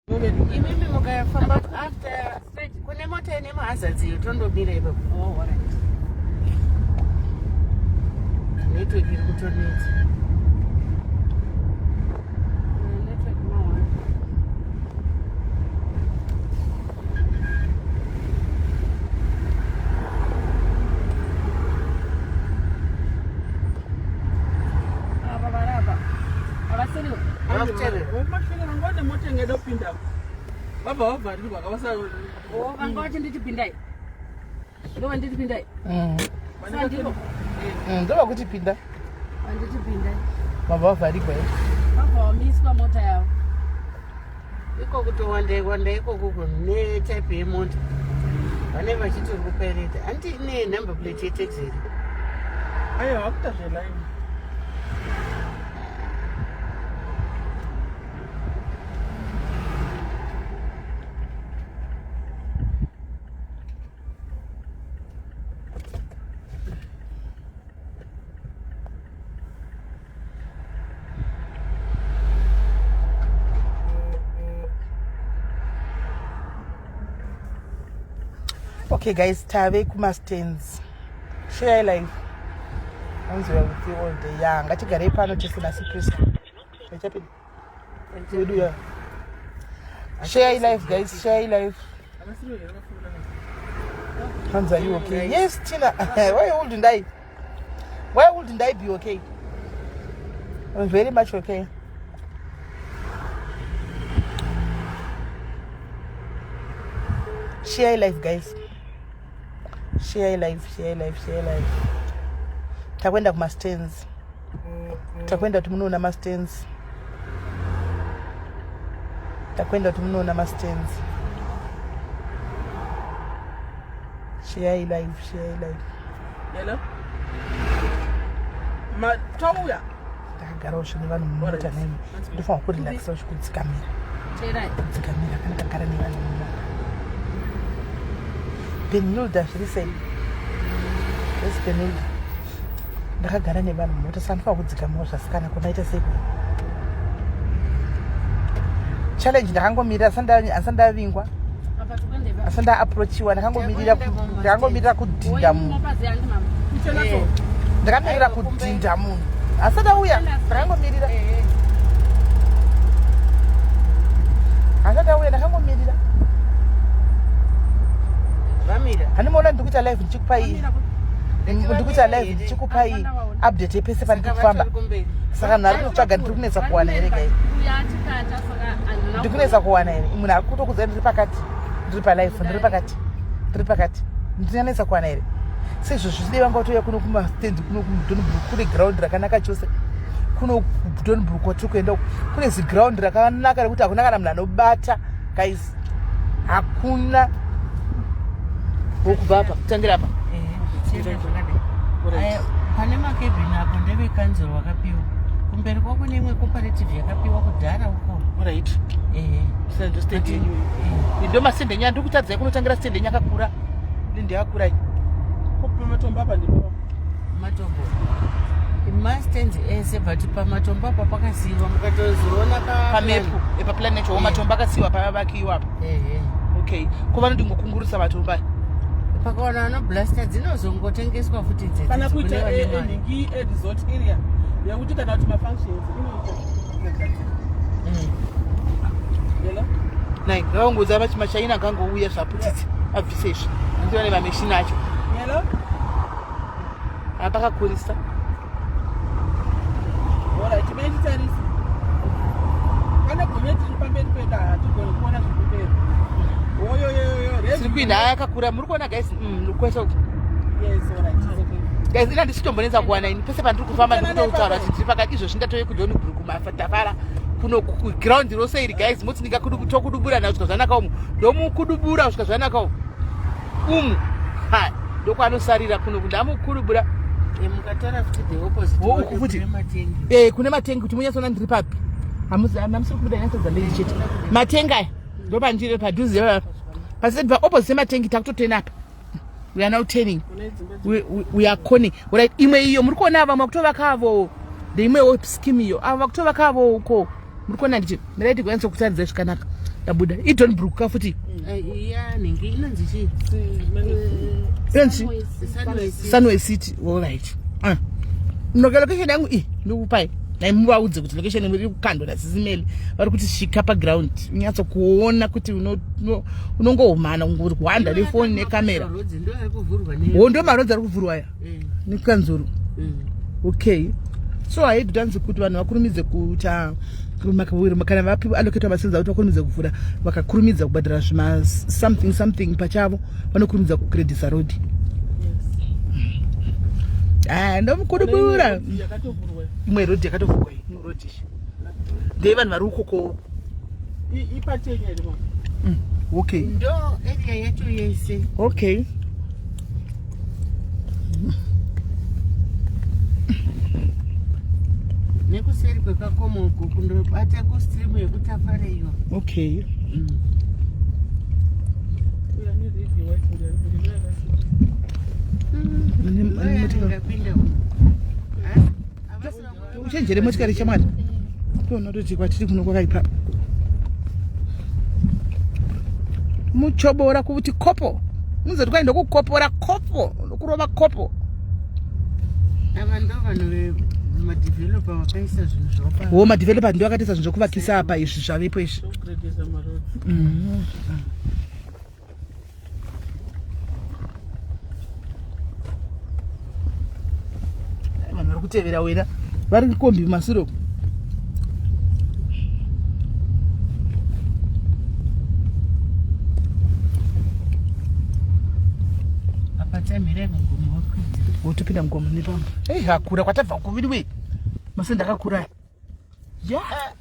Imimi mukafamba after kune mota ine mahazards iyo tondomira ipapo. Oh, all right. Network iri kutonetsa. Network mawana. Ava varapa. Havasiriwo. Vabva vavharirwa kavasa. Oh, vanga vachinditi pindai. Ndova nditi pindai. Sandiro. Ndova kuti pinda. Vanditi pindai. Vabva vavharirwa here? Vabva vamiswa mota yavo. Iko kutowanda wanda ikoko netype yemota. Vane vachiti uri kupereta. Anti ine number plate yetaxi here? Aiwa, vakuita zvelaini. Okay guys, tave kumastands. Share live. Hanzi we are with you all day. Yeah, ngatigarei pano tese naSiprisa. Chapinda. Wedu ya. Share live guys, share live. Hanzi are you okay? Yes, Tina. Why wouldn't I? Why wouldn't I be okay? I'm very much okay. Share live guys. Share live, share live, share live. Takwenda kuma stands. Takwenda kuti munoona ma stands. Takwenda kuti munoona ma stands. Share live, share live. Hello? Ma tauya. Ndakagarawo zvine vanhu mumota nemi. Ndofanira kurelaxa zvikudzikamira. Teerai. Kudzikamira kana ndagara nevanhu mumota. Benilda zviri sei? Yes, Benilda. Ndakagara nevanhu mumota saka ndofanira kudzikamawo zvasikana kumaita sei? Challenge ndakangomirira asati ndavingwa. Apa tikuende pa. Asati ndaapproachiwa ndakangomirira ndakangomirira kudhinda munhu. Mopazi andi mama. Ndakamirira kudhinda munhu. Asati auya ndakangomirira. Asati auya ndakangomirira. Vamira. Handimaona ndiri kuita live ndichikupai ndiri kuita live ndichikupai update yepese pandiri kufamba. Saka munhu ari kutsvaga ndiri kunetsa kuwana here guys? Uya atikata saka handina. Ndiri kunetsa kuwana here? Munhu ari kutokuudza ndiri pakati. Ndiri pa live ndiri pakati. Ndiri pakati. Ndinganetsa kuwana here? Sezvo zvichidei vanga vatouya kuno kumastendi kuno kuDonnybrook kune ground rakanaka chose. Kuno kuDonnybrook kwatiri kuenda uku kune ziground rakanaka rekuti hakuna kana munhu anobata guys. Hakuna. Wokubva apa kutangira apa. Pane makebhini apo ndevekanzuro vakapiwa. Kumberi kwako neimwe cooperative yakapiwa kudhara uko. Right. Ehe. Ndo stand yenyu. Ndo mastand enyu andiri kutadzai kunotangira stand yenyu yakakura. Ndi yakakura iyi. Pamatombo apa ndipo. Matombo. Mastands ese but pamatombo apa pakasiyiwa mukatozoona pa Pamepu epaplan yacho matombo akasiyiwa pavakiwa apa. Ehe. Okay. Ko vanodingokungurisa matombo aya. Pakaona anoblaster dzinozongotengeswa futi dzedzi Kana kune kuita vane mari. nhingi resort area yekuti kana kuti mafunctions inoita. Hello? Nai, ngavangoudza vachi machaina angangouya zvaputitsi abvise izvi. Hanzi vane mameshini acho. Hello? Apakakurisa. Alright, mene titarisi. Pane gonyeti riri pamberi pedu hatigoni kuona zviri kumberi. Oyoyoyo, Tiri kuinda aya yakakura. Muri kuona guys? Kwese uku. Yes, alright, it's okay. Guys, ina ndisitombonetsa kuwana ini pese pandiri kufamba ndikutotaura kuti ndiri pakati izvozvi ndatove kuDonnybrook matafara kuno ground rose iri guys moti ndingakudubura nayo kusvika zvanaka umu ndomukudubura kusvika zvanaka umu umu ha ndokwanosarira kuno ndamukudubura Mukatora futi the opposite. Oh, uku futi. Kune matengi. Kune matengi kuti munyatsoona ndiri papi. Hamusiri kubuda nyatsoudza mberi chete. Matengi aya ndopandiri padhuze apa. Paseti pa opposite yematengi takutotena apa. We are now turning. We are corning. Right, imwe iyo muri kuona ava makutovaka avo. Ndeimwewo scheme iyo. Ava vakutovaka avo uko. Muri kuona ndichi. Mirai tikunyatso kutaridza zvakanaka. Ndabuda. IDonbrook ka futi. Eh, ya nhingi inonzi chii? Inonzi Sunway City. All right. Ah. Noka location yangu iyi ndikupai. Dai muvaudze kuti location iri kukandwa nasisimeli vari kuti svika paground unyatso kuona kuti unongohumana kungorwanda nefoni nekamera. Ho ndo marodzi ari kuvhurwa aya eh. nekanzuru. Mm. Okay. So haidi tanzi kuti vanhu vakurumidze kuita kana vapi allocatwa masenza kuti vakurumidze kuvhura vakakurumidza kubhadhara zvima something something pachavo vanokurumidza kugredhisa road. Ah, ndomukudubura imwe road yakatovhurwa imwe road ndeye vanhu vari ukoko mm, okay ndo area yacho yese okay nekuseri kwekakomo uko kundobata kustream yekutafareyo okay mm. Uchenjere motikari chamwari toona toti kwatiri kuno kwakaipa muchobora kuti kopo unzoti kwai ndokukopora kopo ndokurova kopo ava ndo vanhu vemadeveloper vakaisa zvinhu zvavo wo madeveloper ndo akatoisa zvinhu zvokuvakisa apa izvi zvavepo izvi mm. Vanhu vari kutevera wena vari kombi masure uku. Apa tamira mugomo wakwidza. Wotopinda mugomo nepamwe. Hey, hakura kwatabva kuviri we. Masende akakura. Yeah. Uh,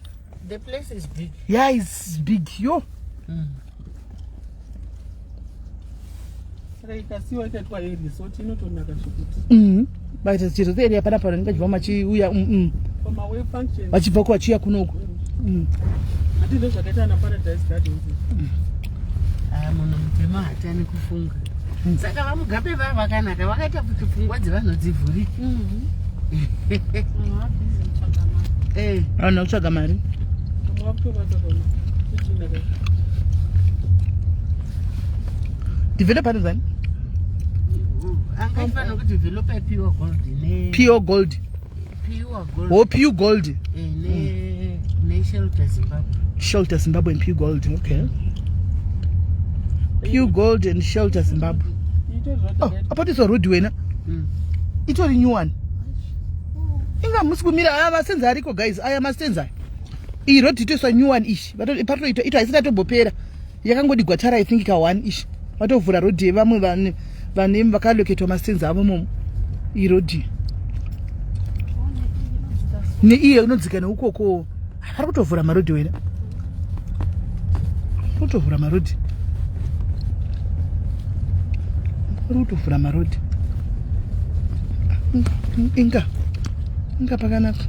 the place is big. Yeah, it's big. Yo. Mm. Saka ikasiwa ikaitwa yeresort inotonaka zvekuti. Mhm. Baita chiro area panapa vanenge vachibva machiuya mhm. Pamaway function. Vachibva ko vachiuya kunoku. Mm. Hati mm. ndozvakaita na Paradise Gardens. Mm. Ah, munhu mutema hatani kufunga. Mm. Saka vaMugabe vava vakanaka vakaita kuti pfungwa dzevanhu dzivhurike. Mm -hmm. Eh. Vanhu vakutsvaga mari. Developer anozani? Angaifanira kudeveloper pure gold ne pure gold. Pure gold. Oh, pure gold. Eh, ne ne shelter Zimbabwe. Shelter Zimbabwe and pure gold. Okay. Pure gold and shelter Zimbabwe. Oh, apa tiso road wena. Mm. Itori new one. Inga musi kumira aya masenza ariko guys, aya masenza. Iyi road itoiswa new one ishi. Patoitwa ito haisati yatombopera. Yakangodigwa tara I think ka one ishi. Vatovhura road yevamwe vane vane vakaloketwa masenza avo momo. Iyi road. Neiye inodzika neukoko. Vari kutovhura marodhi wena. Kutovhura marodhi. Vari kutovhura marodhi. Inga. Inga pakanaka.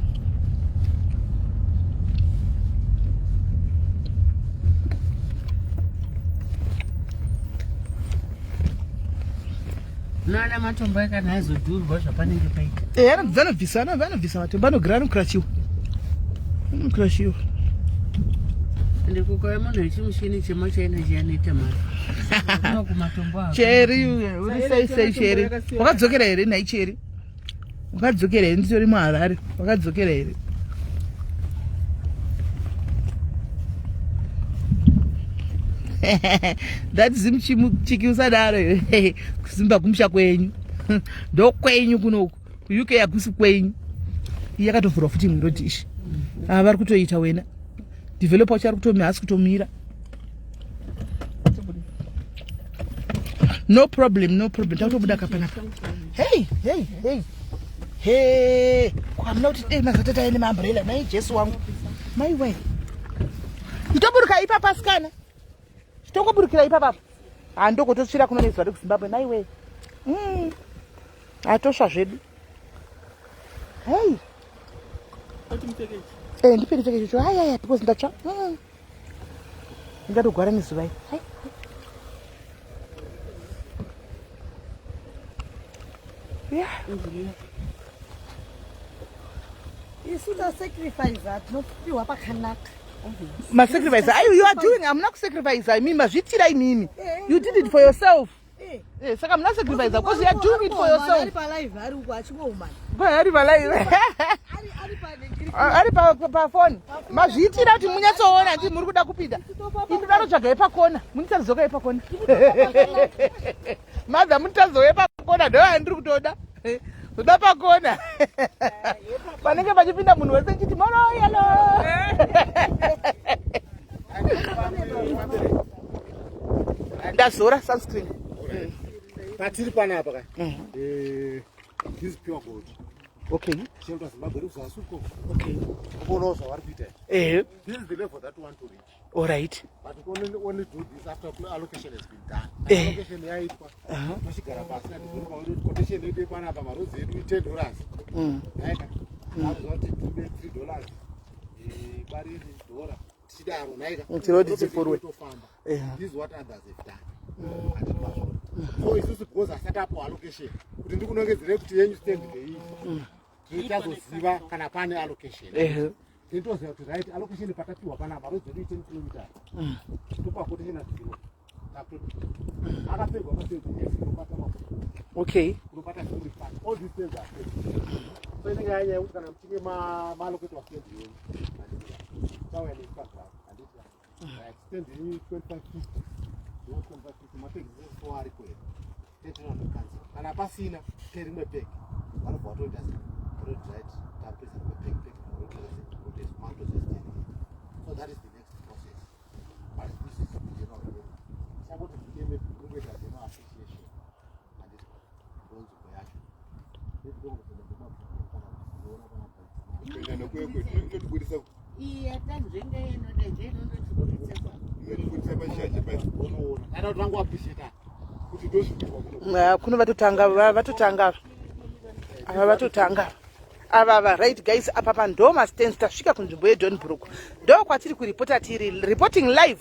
Unoona matombo akana azodhurwa zvapanenge paita. Eh, vanobvisa vanobvisa matombo anogara anokrashiwa. Anokrashiwa. Ende kukauya munhu wechimushini chemachina chiya anoita mari. Kumatombo ako. Cheri, uri sei sei Cheri? Wakadzokera here nhai Cheri? Wakadzokera here nditori muHarare? Wakadzokera here? That zimchiki usadaro kuzimba kumusha kwenyu ndokwenyu kunoku kuUK hakusi kwenyu. Iyi yakatovhurwa futi imwe road ishi. Ah, vari kutoita wena. Developer wacho ari kutomira haasi kutomira. No problem, no problem. Takutobuda kapanapa. Hey, hey, hey. Hey, kwamuna kuti dei mazatata ene maumbrella nai Jesu wangu. Mai we. Chitoburuka ipapa asikana. Chitongoburukira ipapa. Ah, ndokototsvira kuno nezuva rekuZimbabwe mai we. Mm. Atosva zvedu. Hey. Eh, ndipe ndipfeke ichocho. Haya haya because ndatsva. Mm. Ndingatogwara nezuva iri. Hai. Yeah. Isu tasacrifice tinopiwa pakanaka. Masacrifice ayo you are doing, hamuna kusacrifice imimi, mazviitira imimi. You did it for yourself. Saka muna sacrifice because you are doing it for yourself. Ari palive, ari uko achingoumana. Ari palive, ari pafoni. Mazviitira kuti munyatsoona ndi muri kuda kupinda. Inoda kutsvaga yepakona, munitarizoka yepakona. Madha, munitarizoka yepakona, ndo yandiri kutoda. Toda pakona panenge pachipinda munhu wese chiti moroyalo. Ndazora sunscreen. Patiri panapa ka, this is Pure Gold. Shelter Zimbabwe iri kuzasi uko. Kuonawo zvavari kuita. This is the level that we want to reach. All right. But we can only do this after allocation has been done. Allocation yaitwa, tochigara pasi natizoona kuti quotation yedu yepanapa, maroads edu, $10. Naika akuziva kuti tube $3, bariri dhora, tichidaro, naika. Tirodi dzipfurwe. Tofamba. This is what others have done. Handiti mazvona? So isusu, because asati apo allocation, kuti ndikunongedzerei kuti yenyu stand ndeiyi, tichazoziva kana pane allocation. Tinotoziva kuti right, allocation patapiwa panapa, roads edu 10 kilometers, topa quotation azviro, akapegwa mastendi ese, unobata mafuta, unobata zviri pano. All these stands are paid. So inenge yanyaya yekuti kana muchinge maallocatwa stand yenyu, tauya nepagraph, handiti? Right, stand yenyu 2550, ndo 2550. Mapegs ese ariko here? Tetinoona council. Kana pasina perimwe peg, vanobva vatoita road, right, tapedza rimwe peg, peg rotoiswa. So that is the next process, but this is the general rule. Changoti nditeme kungoita general association, handiti? Ndonzvimbo yacho. Kuenda nokwekwe inotibudisa. Iyi yatanzvenga inoda ndoinondotiburitsa. Inotibudisa pashanje pai. Unoona kana kuti vangu appreciate. Kuti ndozvikirwa kuno. Kuno vatotanga, vatotanga ava, vatotanga ava ava. Right guys, apa pa ndo mastands. Tasvika kunzvimbo yeDonbrook, ndo kwatiri kuripota. Tiri reporting live,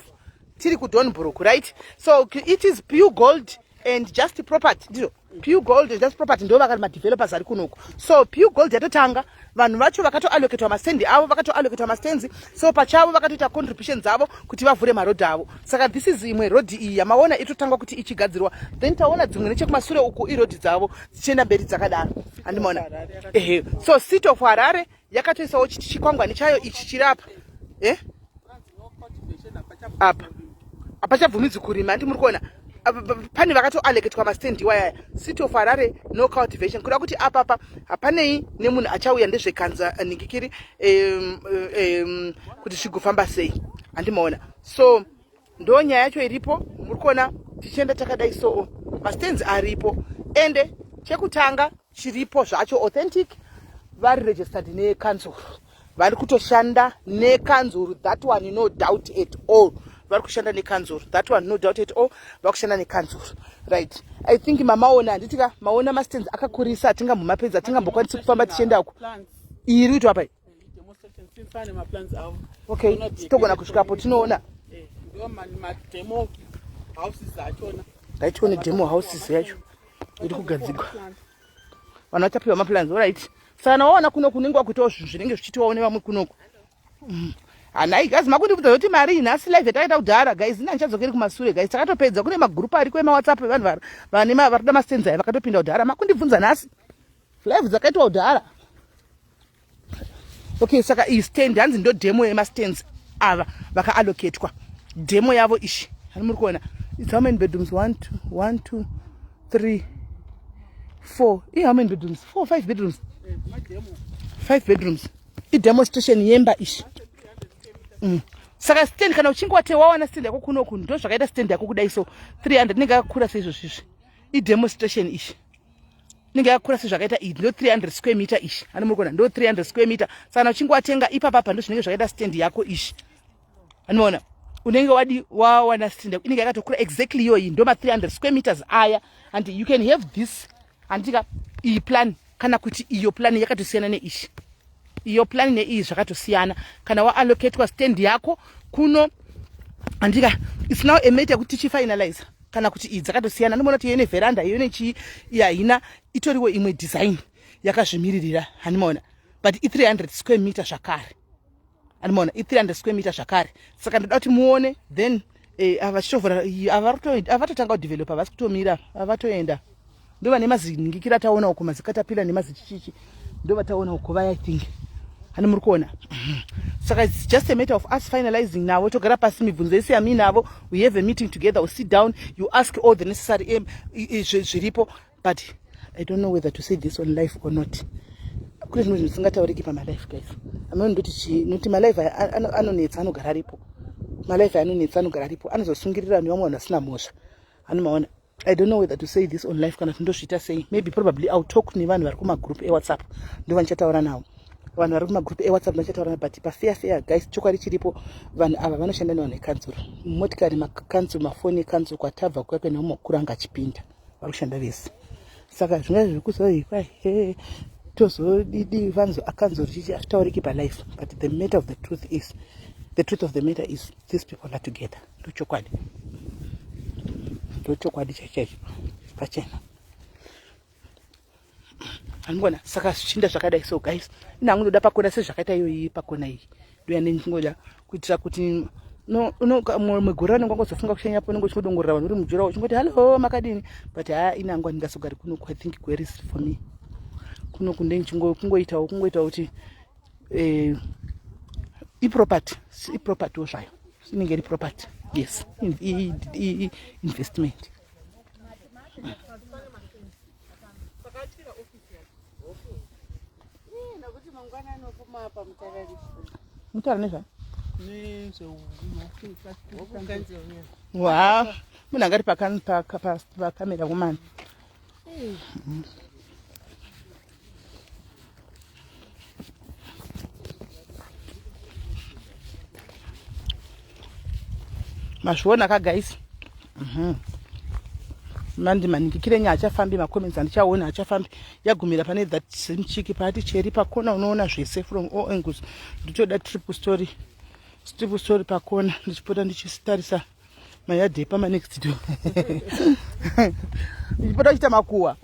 tiri kuDonbrook, right? So it is Pure Gold and Just Property, ndizvo? Pure Gold and Just Property ndo vakati madevelopers ari kunoku. So Pure Gold yatotanga, vanhu vacho vakatoallocatwa mastendi avo, vakatoallocatwa mastands. So pachavo vakatoita contribution dzavo kuti vavhure marodhi avo. Saka this is imwe rodhi iyi yamaona itotangwa kuti ichigadzirwa. Then taona dzimwe nechekumasure uku, irodhi dzavo dzichienda mberi dzakadaro, handimaona? Ehe. So City of Harare yakatoisawo chikwangwani chayo ichi chiri apa. Apa hapachabvumidzwi kurima, handi muri kuona? Pane vakatoallocatwa mastendi iwayaya. City of Harare, no cultivation, kuda kuti apapa hapanei nemunhu achauya ndezvekanza ningikiri kuti zvigofamba sei, handimaona? So ndo nyaya yacho iripo. Muri kuona tichienda takadai, so mastands aripo. Ende chekutanga chiripo zvacho authentic, vari registered nekanzuru, vari kutoshanda nekanzuru. That one, no doubt at all, vari kushanda nekanzuru. That one, no doubt at all, vari kushanda nekanzuru. Right, I think mamaona, handitika? Maona mastands akakurisa, hatingambomapedza, hatingambokwanisi kufamba tichiendako. Iyi iri kuitwa pai? Okay, togona kusvikapo tinoona. Ndo mademo houses achona. Ngaitione demo houses yacho iri kugadzirwa. Vanhu vachapiwa maplans. Alright, saka kana waona kunoku, unenge wakuitawo zvinhu zvinenge zvichiitiwawo nevamwe kunoku. Hanai guys, makundibvunza kuti mari nhasi live yatakaita kudhara. Guys, ina ndichadzokeri kumasure. Guys, takatopedza. Kune magurupu ariko emaWhatsApp evanhu vane vari kuda mastands aya, vakatopinda kudhara. Makundibvunza nhasi live dzakaitwa kudhara. Okay, saka iyi stand hanzi ndo demo yemastands ava vakaallocatwa, demo yavo ishi. Hani muri kuona? It's how many bedrooms? One, two, one, two, three, four. I how many bedrooms? Four, five bedrooms, five bedrooms. Idemonstration yemba ishi. Saka stand, kana uchinge wate wawana stand yako kunoku, ndo zvakaita stand yako kudai. So 300 inenge yakakura seizvozvizvi. Idemonstration ishi, inenge yakakura sezvakaita iyi. Ndo 300 square meter ishi, ani muri kuona? Ndo 300 square meter. Saka kana uchinge watenga ipapapa, ndo zvinenge zvakaita stand yako ishi. Anoona unenge wadi wawana stand yako inenge yakatokura exactly iyoyi. Ndo ma300 square meters aya. And you can have this, handika? Iyi plan kana kuti iyo plan yakatosiyana neishi. Iyo plan neiyi zvakatosiyana. Kana waallocatwa stand yako kuno, handika? It's now a matter yekuti tichifinalize kana kuti iyi dzakatosiyana. Ndinoona kuti iyo ine veranda, iyo nechii, iyi haina. Itoriwo imwe design yakazvimiririra, handimaona? But i300 square meter zvakare. Andimaona i300 square meter zvakare. Saka ndoda kuti muone then eh, ava chitovhura avatotanga kudevelopa, havasi kutomira, avatoenda. Ndovane maziningikira ataona uko, mazikatapila nemazichichichi ndovataona uko vaya, I think hani muri kuona. Saka it's just a matter of us finalizing navo, togara pasi, mibvunzo yese yamuinavo, we have a meeting together, we sit down, you ask all the necessary zviripo. But I don't know whether to say this on life or not. Kune zvimwe zvinhu zvisingatauriki pamalife, guys. Amene ndoti chii, nokuti malife aya anonetsa, anogara aripo. Malife aya anonetsa, anogara aripo, anozosungirira nevamwe vanhu vasina mhosva. Anomaona. I don't know whether to say this on life kana kuti ndozviita sei. Maybe probably I'll talk nevanhu vari kumagroup eWhatsApp, ndovandichataura navo. Vanhu vari kumagroup eWhatsApp ndichataura navo. But pafair fair, guys, chokwadi chiripo, vanhu ava vanoshanda nevanhu vekanzuro. Motikari makanzuro, mafoni ekanzuro, kwatabva kuya kuenda mumakuru anga achipinda, vari kushanda vese. Saka zvinga zviri kuzoikwa he tozodidi vanzo akanzuro chichi hazvitauriki palife. But the matter of the truth is, the truth of the matter is, these people are together. Ndochokwadi, ndochokwadi chaichaicho pachena, anogona. Saka zvichinda zvakadai. So guys, inhangu ndoda pakona sezvakaita iyoyi, pakona iyi ndoyandingoda kuitira kuti mwegore ranenge wangozofunga kushanyapo, unenge uchingodongorera vanhu uri mujura, uchingoti hallo, makadini. But haa, inangu handingasogari kuno. I think Gweru is for me. Kuno kunde kungoitawo kungoitawo kuti iproperty, ipropertywo zvayo, inenge iri property. Yes, investment. Nokuti mangwana anofuma pamutarari. Mutaura nezva wa munhu angari pakamera womani. Mazviona ka, guys? Mandi maningikire nya achafambi, macomments andichaona achafambi. Yagumira pane that same chiki paati cheri pakona, unoona zvese from all angles. Nditoda triple story, triple story pakona, ndichipota ndichitarisa mayadhi epama next door, ndichipota kuchiita makuwa.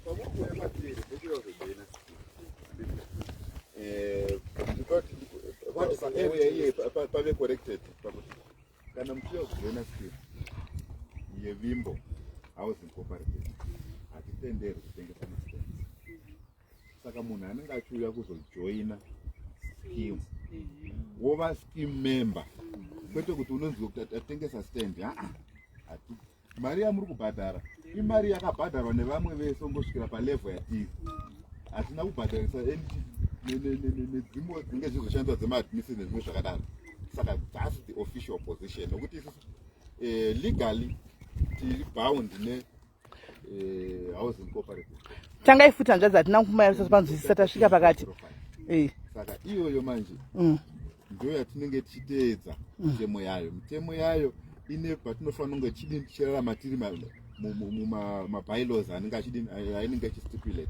Pamuri kuuya kwatiri ndikuuya kuzojoina scheme. Area iye pave corrected pakuti kana muchiuya kuzojoina scheme yeVimbo Housing Cooperative, hatitenderwi kutengesa mastands. Saka munhu anenge achiuya kuzojoina scheme wova scheme member, kwete kuti unonzwa kuti atengesa stand. Haa, hati mari yamuri kubhadhara imari yakabhadharwa nevamwe vese ungosvikira palevel yatiri. Hatina kubhadharisa nedzimwe dzinenge dzichizoshandiswa dzemaadmissi nezvimwe zvakadaro. Saka that's the official position, nokuti isusu legally tiri bound ne housing cooperative. Tangai futi, hanzvadzi, hatina kumapanzwisisa, tasvika pakati. Saka iyoyo manje ndo yatinenge tichiteedza mitemo yayo. Mitemo yayo ine patinofanira kunge tichidini, tichirarama tiri mumabylaws anenge achidini, ainenge achistipulate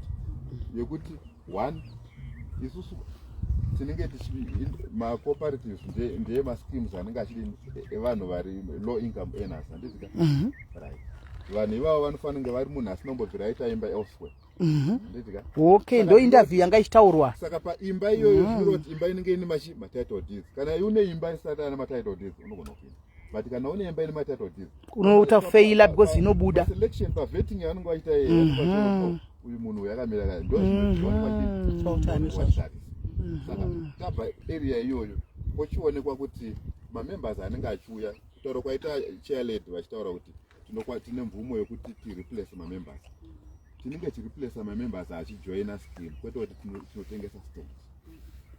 yekuti one, isusu tinenge tichi macooperatives ndeye-maschemes anenge achidini, evanhu vari low income earners, handizika? Right, vanhu ivavo vanofanira kunge vari munhu asina kumbobvira aita imba elsewhere, handizika? Okay, ndo interview yanga ichitaurwa. Saka paimba iyoyo zvinoreva kuti imba inenge ine matitle deeds. Kana une imba isati ana matitle deeds, unogona kupinda, but kana une imba ine matitle deeds, Unotofeila because inobuda. Selection pavetting yavanenge vachiita iye, uyu munhu uyu akamira kaya, ndo zvinovachitarisa. Saka tabva area iyoyo, pochionekwa kuti mamembers anenge achiuya. Kutaura kwaita chairlady vachitaura kuti tine mvumo yekuti tireplace mamembers, tinenge tichireplaca mamembers achijoina scheme, kwete kuti tinotengesa stand,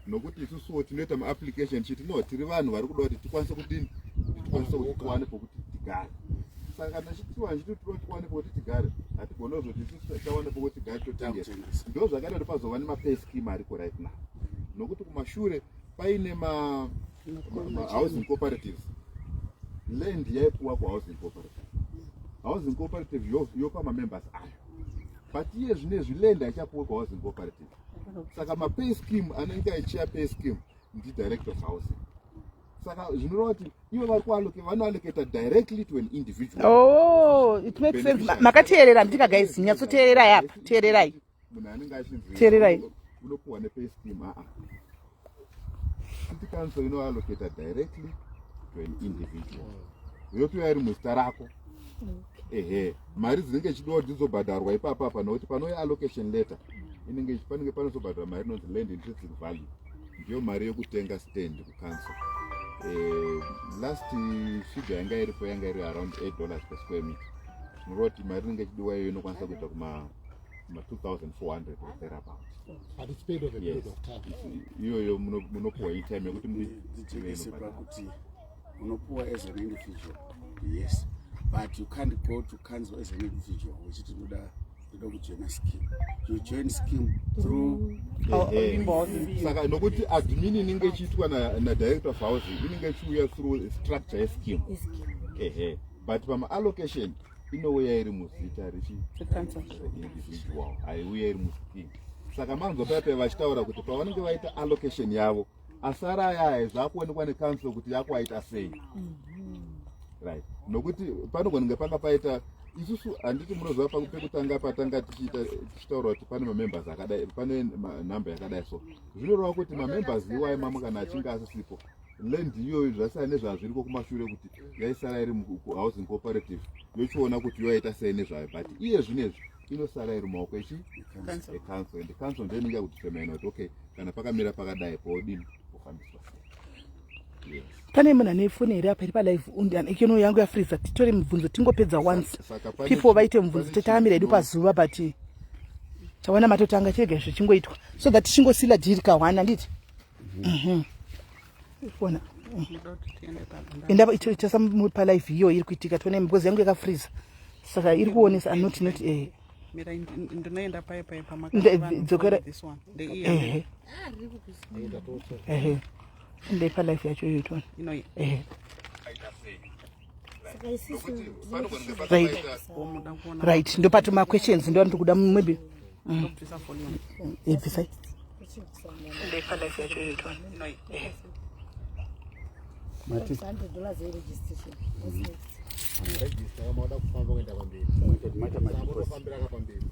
nokuti isusuwo tinoita maapplication tichiti no, tiri vanhu vari kuda kuti tikwanise kudini, kuti tikwanise kuti tiwane pokuti tigare. Saka kana chitiwa chiti tinoda tiwane pokuti tigare, hatigoni kuzoti isusu tawane pokuti tigare totengesa. Ndo zvakaita kuti pazova nemapay scheme ariko right now, nokuti kumashure paine ma housing cooperatives, land yaipuwa kuhousing cooperative. Housing cooperative yopa mamembers ayo, but iye zvinezvi land haichapuwe kuhousing cooperative. Saka mapay scheme, anenge achiya pay scheme ndidirector of housing. Saka zvinoreva kuti ivo vari kualloca, vanoallocata directly to an individual. Oh, it makes sense. Makateerera ndika, guys, nyatsoteererai apa, teererai. Munhu anenge achinzi Teererai. Unopuwa nepay scheme, aa, city council inoallocata directly to an individual, yotoya iri muzita rako. Ehe, mari dzinenge chidiwa kuti dzizobhadharwa ipapa apa, nokuti panouya allocation letter inenge panenge panozobhadharwa mari inonzi land intrinsic value, ndiyo mari yekutenga stand kucouncil. Last figure yanga iripo yanga iri around $8 per square meter. Zvinoreva kuti mari inenge ichidiwa iyoyo inokwanisa kuita kuma 2400 or thereabout. But it's paid over a period of time. Iyoyo munopuwa itime yekuti Ndijekese pakuti unopuwa as an individual, yes, but you can't go to council as an individual uchiti ndoda kujoina scheme. You join scheme through Ehe. Saka nokuti admin inenge ichiitwa nadirector of housing inenge ichiuya through structure yescheme, ehe, but pamaallocation inouya iri muzita rechi individual, haiuya iri muscheme. Saka manzwa paya paya vachitaura kuti pavanenge vaita allocation yavo, asara aya zvakuonekwa necouncil kuti yakuaita sei, right? Nokuti panogona kunge panga paita, isusu handiti munoziva pekutanga patanga tichiita tichitaura kuti pane mamembers akadai, pane nhamba yakadai, so zvinoreva kuti mamembers iwayo mamwe kana achinge asisipo, land iyoyo zvasiyana nezvazviriko kumashure kuti yaisara iri kuhousing cooperative, yochiona kuti yoaita sei nezvayo. But iye zvinezvi inosara iri mumaoko echi ecouncil, and council ndiyo inenge yakudetermina kuti okay, kana pakamira pakadai, podini, pofambiswa sei. Yes. Pane munhu ane foni here apa iri palive? Ikeno yangu yafriza. Titore mibvunzo tingopedza once. Saka People vaite mubvunzo. Pane Tetakamira hedu pazuva, but taona matotanga, chirega zvichingoitwa so that tichingosila deal kahwana, handiti? Ona, enda itasa palive iyo iri kuitika, tione, because yangu yakafriza, saka iri kuonesa not not Mira, ndinoenda pai pai? Dzokera. This one ndeiya? Ehe, ndei palive yacho iyo, tione. Inoyi? Ehe. Saka isusu Panogona kunge Right. pakaita Muda kuona? Right, ndopati maquestions ndo andiri kuda maybe. Ndobvisa volume. Bvisai, ndei palive yacho iyo, tione. Inoyi? $100 yeregistration. What's next? Register kama wada kufamba kuenda pamberi. Maita madeposit. Unofambira kapamberi.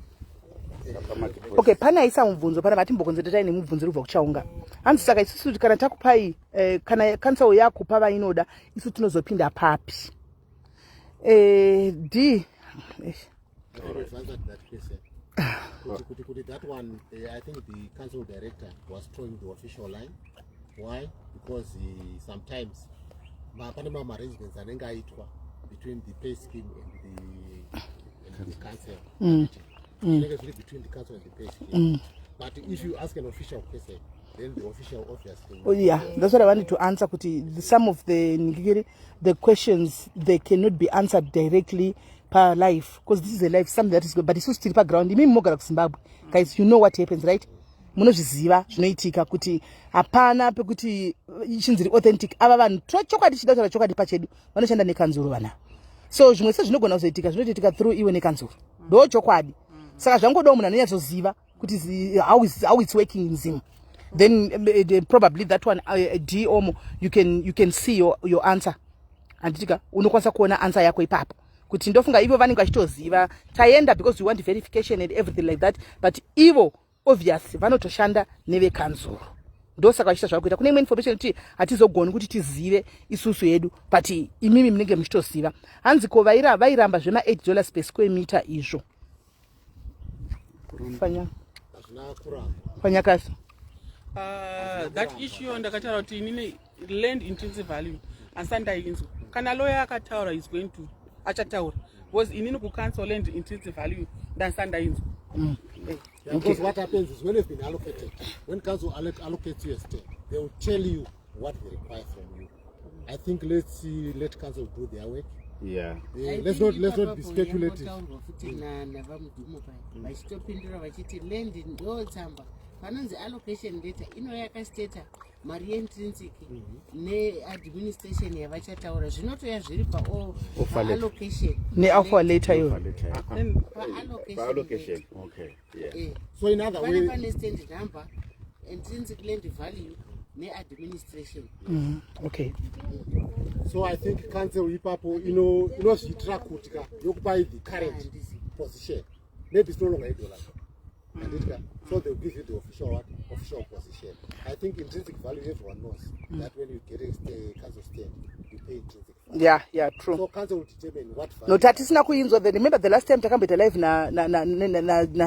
Okay, pane aisa mubvunzo pana vatimbokonzeretai nemubvunzo iri kubva kuchaunga. Hanzi, saka isusu kana takupai, kana council yakupa vainoda, isu tinozopinda papi? D I think we've answered that question. Kuti that one, I think the council director was throwing the official line. Why? Because sometimes pane mamwe arrangements anenge aitwa between the pay scheme and the council. Zvinenge zviri between the council and the pay scheme. But if you ask an official person, then the official obviously Oh, yeah, that's what I wanted to answer, kuti some of the ngikiri, the questions, they cannot be answered directly per live, because this is a live, something that is good, but isusu tiri paground. Imimi mogara kuZimbabwe, guys, you know what happens, right? Munozviziva zvinoitika kuti hapana pekuti ichinzi ri authentic. Ava vanhu, chokwadi, chida kutaura chokwadi pachedu, vanoshanda nekanzuro vana, so zvimwe sezvinogona kuzoitika zvinotoitika through iwe nekanzuro, ndo chokwadi. Saka zvangodawo munhu anonyatsoziva kuti how it's working in Zim, then probably that one, d omo you can see your answer, handitika? Unokwanisa kuona answer yako ipapo, kuti ndofunga ivo vanenge vachitoziva. Taenda because we want verification and everything like that, but ivo obvious vanotoshanda nevekanzuro, ndosaka vachiita zvavari kuita. Kune imwe information kuti hatizogoni kuti tizive isusu hedu, but imimi munenge muchitoziva. Hanzi, ko vairamba zvema8 dollars per square meter izvo? Hazvina kuramba. Panyakasi. That issue ndakataura kuti inini land intrinsic value handisati ndainzwa. Kana lawyer akataura is going to achataura, because inini kucouncil land intrinsic value ndandisati ndainzwa. Yeah, because what happens is when you've been allocated, when council allocates you a stand, they will tell you what they require from you. I think let's see, let council do their work. Let's not be speculative. Taurwa futi navaMudhumo paya, vachitopindura vachiti land ndo tsamba. Panonzi allocation letter inouya yakasteta mari yeintrinsic neadministration yavachataura, zvinotoya zviri paallocation. Neoffer letter iyo. Paallocation. Okay. Eh. So in other Pane way, pane stand number, intrinsic land value neadministration. Okay. So I think council ipapo inozviitira kuti ka yokupai the current position. Maybe it's no longer $8. Handiti ka? So they'll give you the official what? Official position. I think intrinsic value, everyone knows that when you get a council stand, you pay intrinsic value. Yeah, true. So council will determine what value. No, tatisina kuinzwa. Then remember the last time takamboita live na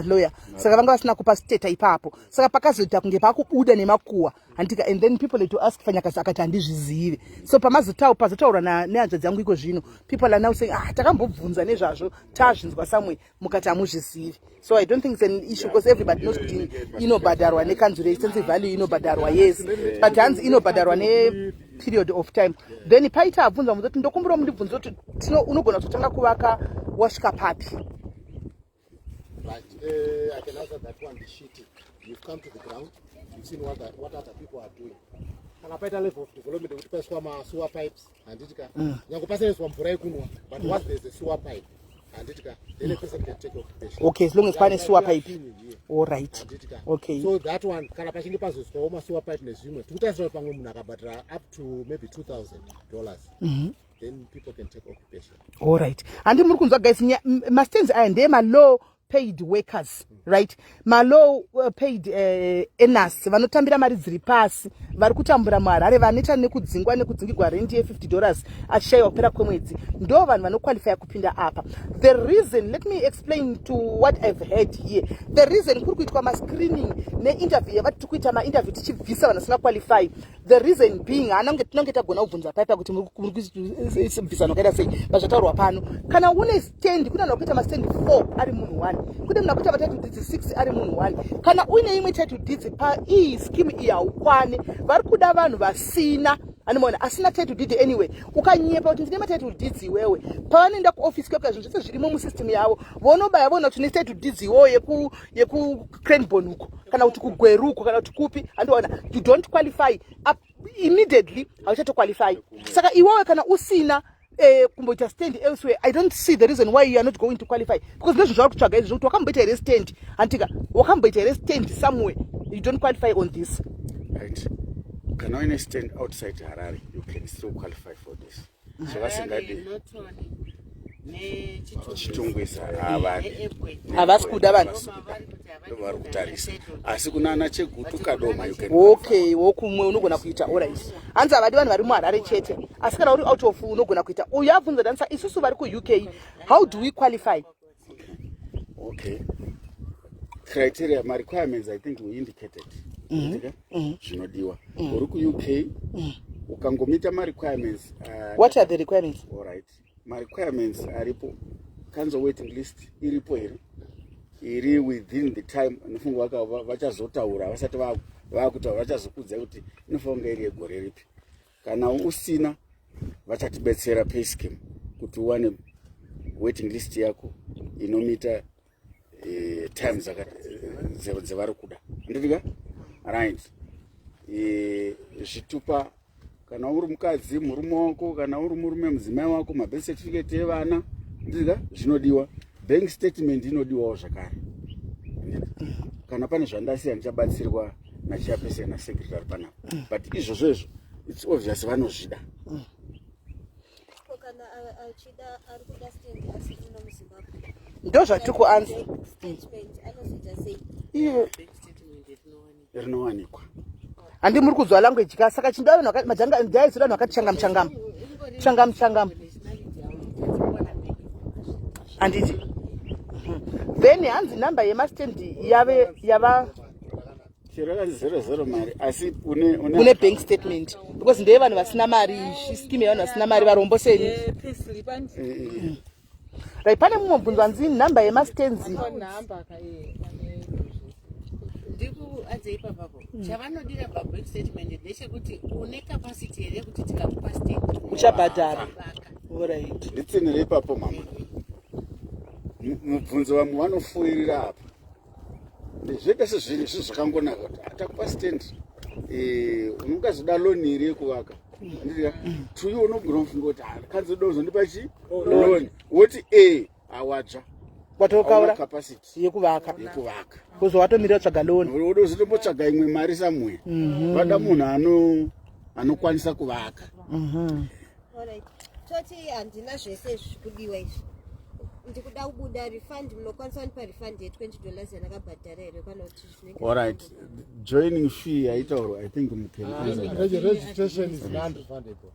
lawyer, saka vanga vasina kupa steta ipapo, saka pakazoita kunge pakubuda nemakuwa, handika? And then people had to ask Fanyakasi, akati handizvizive. So pazotaurwa nehanzvadzi yangu iko zvino, people are now saying, "Ah, takambobvunza nezvazvo, tazvinzwa somewhere, mukati hamuzvizivi." So I don't think it's an issue because everybody knows kuti inobhadharwa nekanzuro, extensive value inobhadharwa, yes, but hanzi inobhadharwa neperiod of time. Then paita abvunza mubvunzo kuti ndokumbira mundibvunze kuti unogona kutotanga kuvaka wasvika papi? Right. I can answer that one. The shitty. You've come to the ground. You've seen what other people are doing. Kana paita level of development yekuti paiswa masewer pipes, handiti ka? Nyange pasaiswa mvura yekunwa, but once there's a sewer pipe, handiti ka, then a person can take occupation. Okay, as long as pane sewer We are pipe. seeing it here. All right. Handiti ka? Okay. So that one, kana pachinge pazoiswawo masewer pipe nezvimwe, tikutarisira kuti pamwe munhu akabhadhara up to maybe $2000, then people can take occupation. All right, handi muri kunzwa guys, mastands aya ndeyemalow paid workers, right? Malow paid earners, vanotambira mari dziri pasi, vari kutambura muHarare, vanoita nekudzingwa, nekudzingirwa rendi ye$50, achishayiwa kupera kwemwedzi, ndo vanhu vanoqualifya kupinda apa. The reason, let me explain to what I've heard here, the reason kuri kuitwa mascreening neinterview yavati tiri kuita mainterview tichibvisa vanhu vasingaqualify, the reason being, hana kunge tinonge tagona kubvunza paipa kuti muri kubvisa vanhu vakaita sei. Pazvataurwa pano, kana une stand, kune vanhu vakuita mastand 4 ari munhu 1, kune munhu akuita matitle deeds 6 ari munhu 1. Kana uine imwe title deeds paiyi scheme iyi haukwani. Vari kuda vanhu vasina, anomaona asina title deed. Anyway, ukanyepa kuti ndine matitle deeds iwewe, pavanoenda kuofisi kweka, zvinhu zvese zvirimo musystem yavo, vonobaya voona kuti une title deeds iwowo yekuCranborne uko, kana kuti kuGweru uko, kana kuti kupi, handiona, you don't qualify. Immediately hauchatoqualify. Saka iwewe kana usina kumboita stand elsewhere, I don't see the reason why you are not going to qualify, because ndozvo zvavari kutsvaga izvi, zvokuti wakamboita here stand, handika? Wakamboita here stand somewhere? You don't qualify on this. Right, kana uine stand outside Harare, you can still qualify for this. Zvavasingadi Chitungwiza havadi. Havasi kuda vanhu. Vari kutarisa, asi kuna ana Chegutu, Kadoma, you can. Okay, wokumwe unogona kuita. Alright, hanzi havadi vanhu vari muHarare chete, asi kana uri out of unogona kuita. Uyu abvunza danisa, isusu vari kuUK, how do we qualify? Okay, criteria, marequirements, I think we indicated zvinodiwa. Uri kuUK, ukangomita marequirements, What are the requirements? Alright, marequirements aripo, council waiting list iripo here, iri within the time inofunga vachazotaura, vasati vakutaura vachazokudzai kuti inofanira kunge iri yegore ripi. Kana usina, vachatibetsera pay scheme kuti uwane waiting list yako inomita time dzevari kuda, handitika? Right, zvitupa, kana uri mukadzi, murume wako, kana uri murume, mudzimai wako, mabirth certificate evana, handitika? Zvinodiwa. Bank statement inodiwawo zvakare. Kana pane zvandasiya, ndichabatsirwa nachairperson nasecretary panapa, but izvozvo izvo, it's obvious vanozvida. Ko kana achida, ari kuda stand asi muno muZimbabwe? Ndo zvatiri kuanza. Bank statement anozoita sei? Iyo. Rinowanikwa. Handi muri kuzwa language ka? Saka chinda vanhu majanga ndaizira vanhu vakati changamu changamu changamu changamu, handiti? Then hanzi namba yemastendi yave yava Chero yakanzi 00 mari, asi une une bank statement, because ndeye vanhu vasina mari, scheme yevanhu vasina mari, varombo seni. Payslip. Right, pane mumwe mubvunzo, hanzi nhamba yemastenzi. Namba ka Ndikuadzei papapo, chavanodira pabank statement ndechekuti une capacity here yekuti tikakupa stand Uchabhadhara. Vaka. Alright. Nditsinire ipapo, mama. Mubvunzo vamwe vanofuirira apa. Zvoita sezvinhu izvi zvakangonaka kuti atakupa stand, unongazoda loan here yekuvaka? Handitika tuyo unogona kufunga kuti kanzi uda kuzondipa chi loan, woti e awadzva. Watokaura capacity yekuvaka. Yekuvaka. Kuzo watomirira tsvaga loan. Woda kuzotombotsvaga imwe mari somewhere. Vada munhu anokwanisa kuvaka. Alright. Toti handina zvese izvi zvikudiwa izvi, ndikuda kubuda refund, munokwanisa kundipa refund ye20 dollars yandakabhadhara here, kana kuti zvinenge? Alright, joining fee yaitaurwa, I think you can answer that. Registration is non-refundable.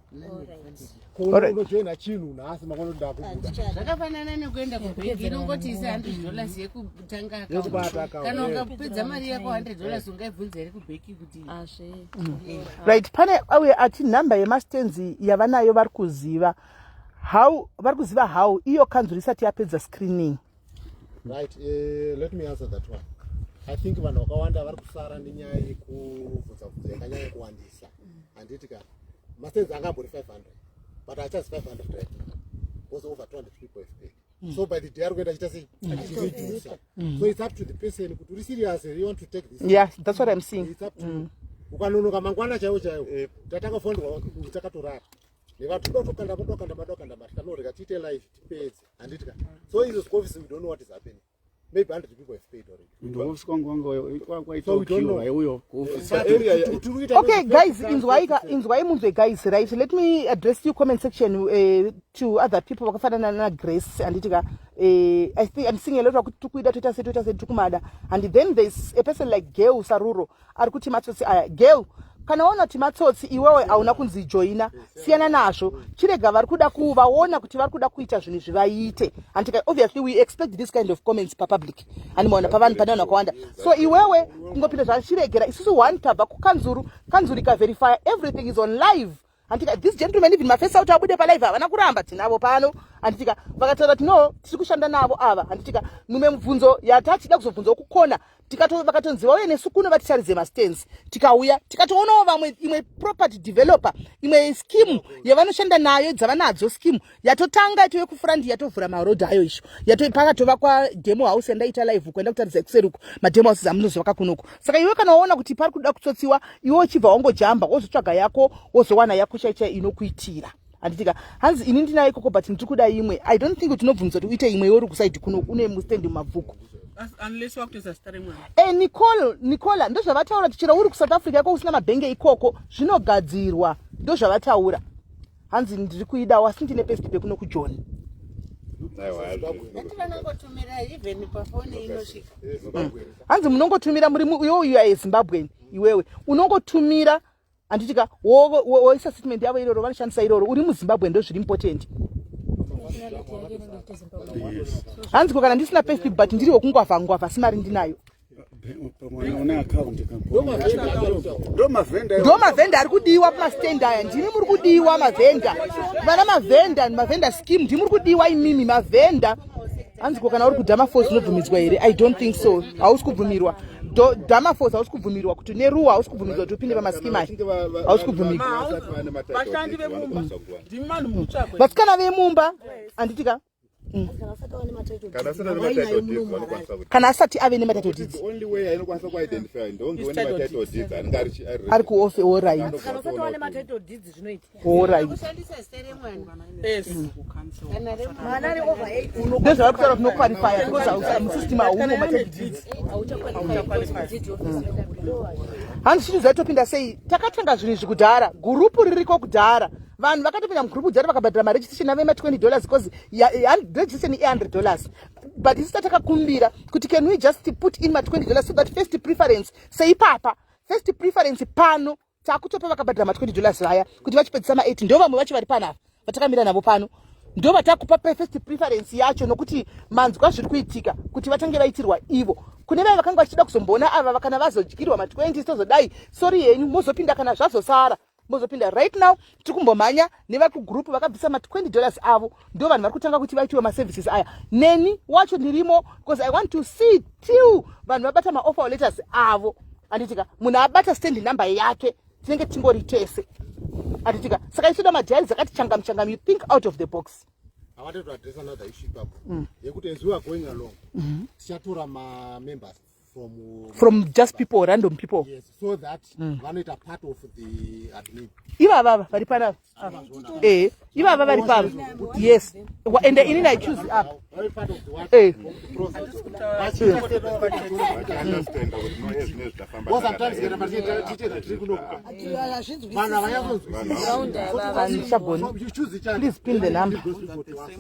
Alright. Unojoina chinhu nhasi, mangwana ndakubuda. Handichada. Zvakafanana nekuenda kubhengi, inongoti ise 100 dollars yekutanga account. Yekubata account, Kana ukapedza mari yako, 100 dollars ungaibvunza here kubhengi kuti? Azve. Right, pane auye ati nhamba yemastands yavanayo vari kuziva how, vari kuziva how iyo kanzuro isati yapedza screening? Right, let me answer that one. I think vanhu vakawanda vari kusara nenyaya yekubvunza bvunza yakanyanya kuwandisa, handiti ka? Mastands angambori 500, but achazi 500 right now because over 200 people have paid. So by the day ari kuenda achiita sei? Achiredusa. So it's up to the person kuti uri serious here, you want to take this. Yeah, that's what I'm seeing. It's up to you. Ukanonoka mangwana chaiwo chaiwo, tatanga fondwa takatorara nevanhu, toda kutokanda, madokanda, madokanda mari, tanorega tiite live tipedze, handiti ka? So izvo zikuofisi, we don't know what is happening. Maybe 100 people have paid already. Ndoofisi kwangu wanga So we don't know. kwaitauyo. Okay guys, inzwai ka, inzwai munzwe guys. Right, let me address you comment section, to other people vakafanana naGrace, handiti ka? I think I'm seeing a lot vakuti tikuida, toita sei, toita sei, tikumada. And then there's a person like Gail Saruro ari kuti matsotsi aya. Gail, kana waona kuti matsotsi, iwewe hauna kunzi joina, siyana nazvo, chirega vari kuda kuvaona kuti vari kuda kuita zvinhu zvivaite, handika? Obviously we expect this kind of comments papublic, handimaona pavanhu, pane vanhu vakawanda. So iwewe kungopinda zvachiregera. Isusu one tabva kukanzuru, kanzuru ikaverify, everything is on live, handika? This gentleman, even mafesi auti abude palive, havana kuramba, tinavo pano, handitika? Vakataura kuti no, tiri kushanda navo ava, handitika? Mumwe mubvunzo yatachida kuzobvunzawo kukona, vakatonzi vauye nesu kuno vatitaridze mastands, tikauya tikatoonawo vamwe, imwe property developer, imwe scheme yavanoshanda nayo, dzavanadzo scheme yatotanga yatove kufront, yatovhura marodhi ayo isho, pakatovakwa demo house yandaita live kuenda kutaridza kuseruko, mademo houses amunozovaka kunoku. Saka iwe kana waona kuti pari kuda kutsotsiwa, iwe uchibva wangojamba, wozotsvaga yako, wozowana yako chaichai inokuitira, handitika? Hanzi ini ndinayo ikoko but ndiri kuda imwe. I don't think kuti unobvumidza kuti uite imwe iwe uri kusaidi kuno une mustendi mumabvuku. Unless wakutoisa zita remwana. Nicole, Nicola, ndozvavataura kuti chero uri kuSouth Africa iko usina mabhenge ikoko, zvinogadzirwa, ndozvavataura. Hanzi ndiri kuidawo asi ndine payslip yekuno kuJoni. Ati vanongotumira even pafoni, inosvika. Hanzi munongotumira muri iwewe, you are a Zimbabwean, iwewe unongotumira, handitika? Woisa statement yavo iroro, vanoshandisa iroro uri muZimbabwe, ndo zviri important. Hanzi ko kana ndisina payslip but ndiri wekungwavha ngwavha, asi mari ndinayo? Une account, ndo mavhenda. Ndo mavhenda ari kudiwa pamastand aya. Ndimi muri kudiwa mavhenda, vana mavhenda, mavhenda scheme, ndimi muri kudiwa imimi mavhenda. Hanzi ko kana uri kuDamafos unobvumidzwa here? I don't think so, hausi kubvumirwa. Damafos hausi kubvumirwa kuti neruwa, hausi kubvumidzwa kuti upinde pamascheme aya, hausi kubvumirwa. Vashandi vemumba, ndimi vanhu mutsvakwe. Vasikana vemumba, handitika? Kana asati ava nematitle Kana asati ane matitle deeds, vanokwanisa kuti Kana asati ave nematitle deeds. The only way ainokwanisa kuidentify ndonge une matitle deeds anenge ari Ari kuofe, alright. Kana usati wane matitle deeds, zvinoita? Alright. Kushandisa zita remwana. Yes. Kana remwana. Mwana ari over 8. Ndezvavari kutaura, tinoqualifya because musystem haumo matitle deeds. Hanzi chinhu zvaitopinda sei? Takatanga zvinhu izvi kudhara, gurupu ririko kudhara, vanhu vakatopinda mugurupu kudhara, vakabhadhara maregistration avo ema20 dollars, because registration i100 dollars, but isu tatakakumbira kuti can we just put in ma20 dollars so that first preference, seipapa first preference pano takutopa vakabhadhara ma20 dollars vaya kuti vachipedzisa ma8, ndo vamwe vacho vari panapa vatakamira navo pano, ndo vatakupa first preference yacho, nokuti manzwa zviri kuitika kuti vatange vaitirwa ivo. Kune vaya vakanga vachida kuzomboona ava, kana vazodyirwa ma20, tozodai, sorry henyu, mozopinda kana zvazosara, mozopinda. Right now tiri kumbomhanya nevari kugroup vakabvisa ma20 dollars avo, ndo vanhu vari kutanga kuti vaitiwe maservices aya. Neni wacho ndirimo because I want to see till vanhu vabata maoffer letters avo, handitika? Munhu abata stand number yake, tinenge tingori tese, handitika? Saka isuda madiary dzakati changamu changamu, you think out of the box. I wanted to address another issue ipapo yekuti as we are going along, tichatora mamembers. From From just people, random people. Yes, so that vanoita part of the admin. Ivavava vari panapa. Eh, ivava vari pava. Yes. Ende inini I choose up. Vari part of the what? Of the process. Vachiita Vachiunderstanda kuti no, ezvino zvitafamba. Because sometimes kana patiita tichita tiri kuno vanhu havanyatsoziva. Handichagoni. So you choose each other. Please pin the number. Those people to us.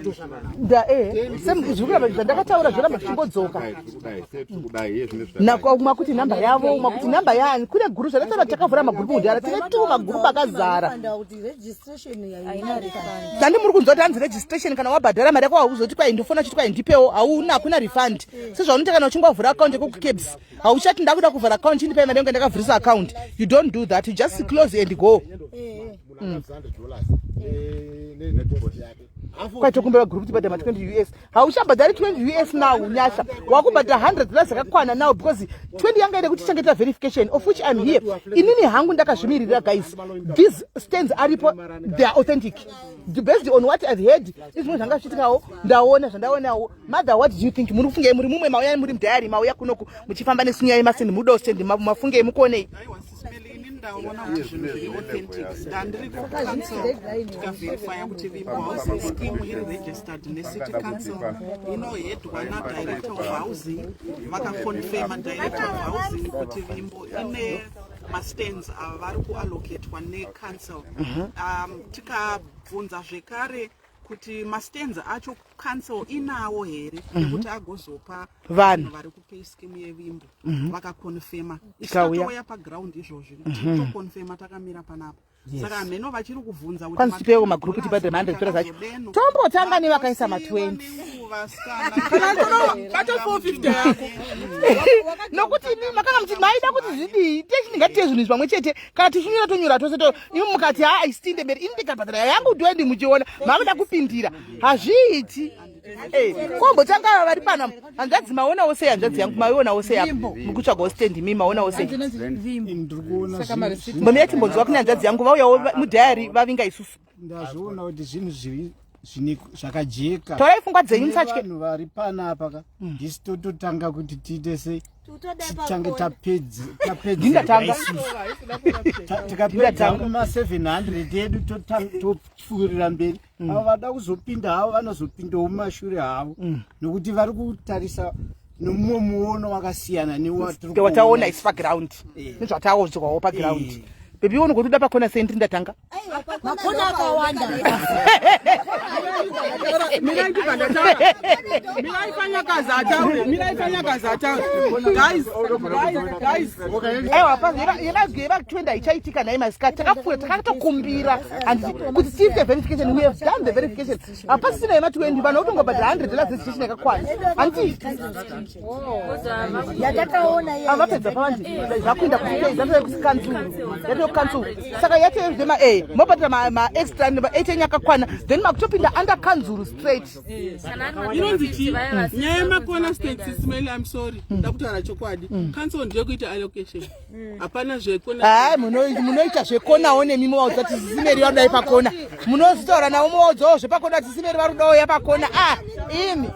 Toshanda navo. Nda eh, same zviri kuramba zvandakataura zvoramba zvichingodzoka. Kudai, tiri kudai, sei tiri kudai, iye zvino zvitadai. Nako mwakuti namba yavo, mwakuti namba yaani. Kune guru zvandataura, takavhura magurupu kudhara, tine tu magurupu akazara. Kuti registration haina refund. Tandi muri kunzwa kuti hanzi registration, kana wabhadhara mari yako hauzoti kwai ndofona chiti kwai ndipewo, hauna, hakuna refund. Sezvaunoita kana uchinge wavhura account yekuCABS, hauchati ndakuda kuvhura account, chindipai mari yangu yandakavhurisa account. You don't do that, you just close and go. Munhu akabvisa $100 nedeposit yake. Half of Kwai tokumbira group tibhadhara ma20 US. Hauchabhadhari 20 US now, Nyasha, wakubhadhara $100 yakakwana now, because 20 yanga ide kuti tichange verification, of which I'm here inini hangu ndakazvimiririra. Guys, these stands aripo, they are authentic based on what I've heard. Izvimwe zvanga zvichitikawo, ndaona zvandaonawo. Mother, what do you think? Muri kufungei? Muri mumwe mauya muri mudhayari, mauya kunoku muchifamba nesunyaya yemastand, mudawo stand, mafungei mukuonei? Aiwa, Sisimeli, ini ndaona kuti zvinhu zviri authentic. Ndandiri kucouncil, tikaverifya kuti Vimbo Housing Scheme iri registered necity council, inoheadwa nadirector of housing. Vakaconfirma director of housing kuti Vimbo ine mastands ava vari kuallocatwa necouncil. Tikabvunza zvekare kuti mastands acho council inawo here ekuti agozopa Vanhu. vari kupay scheme yeVimbo, vakaconfirma. Tikauya. Tauya paground izvozvi, titoconfirma takamira panapa. Saka hameno vachiri kuvhunza kuti Kwanzi tipewo magrupu tibhadhare ma100 acho. Tombotanga nevakaisa ma20. Bata 450 yako. Nokuti imi makanga muchiti maida kuti zvidii? Techini ngatiite zvinhu izvi pamwe chete. Kana tichinyora tonyora tose to imi mukati haa, isitinde mberi, ini ndikabhadhara yangu 20, muchiona makuda kupindira, hazviiti. Eh, kombotanga ava vari pana hanzvadzi, maonawo sei? Hanzvadzi yangu, maionawo sei apa mukutsvagawo stand? Mi maonawo sei? Ndiri kuona zvinhu. Mbomira timbonzwa kune hanzvadzi yangu vauyawo mudhayari vavinga isusu. Ndazviona kuti zvinhu zviri zvakajeka. Torai pfungwa dzenyu, musatye. Vanhu vari panapa ka, ndisi tototanga kuti tiite sei, titange tapedza. Ndindatanga. Tikapedza kuma700 edu, topfuurira mberi. Avo vada kuzopinda havo vanozopindawo mumashure havo, nokuti vari kutarisa nomumwe muono wakasiyana newatiri Wataona isi paground nezvataodzwawo paground. Baby, iwe unogotoda pakona sei? Ndiri ndatanga. Makona akawanda. Mirai, ndibva ndataura. Mirai, fanyakazi ataure. Mirai, fanyakazi ataure. Guys, guys, guys. Aiwa, yeva20 haichaitika nhai masikati. Takapfuura, takatokumbira handiti kuti tiite verification. We have done the verification, hapasisina yema20. Vanhu vakutongobhadhara $100 registration yakakwana, handiti? Yatakaona iye. Avapedza pavandi zvakuenda kukanzuru, yatoo council. Saka yatozvema e mobhadhara maextra ma8 enyu akakwana, then makutopinda under kanzuru straight. Inonzi chii nyaya yemakona stands? Ismail, I'm sorry, ndakutaura chokwadi. Council ndiyo kuita allocation, hapana zvekona. Hai, munoita zvekonawo nemi, movaudza kuti sisimeri varudai pakona. Munozotaura navo, movaudzawo zvepakona kuti sisimeri varudawo yapakona. A imi,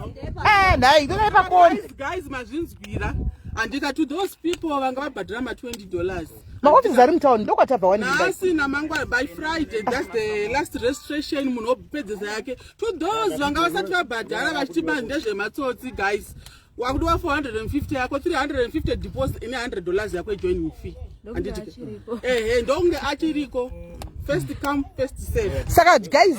a nhai, todai pakona. Guys, guys, mazvinzwira handika? To those people vanga vabhadhara ma20 dollars, Maofisi ari mutauni, ndokwatabva wani. Nhasi namangwana, by Friday, that's the last registration, munhu wopedzesa yake. To those vanga vasati vabhadhara vachiti ndezvematsotsi, guys, wakudiwa 450 yako, 350 deposit ine $100 yako yejoining fee, handiti? Ehe, ndokunge achiriko. First come, first serve. Saka guys,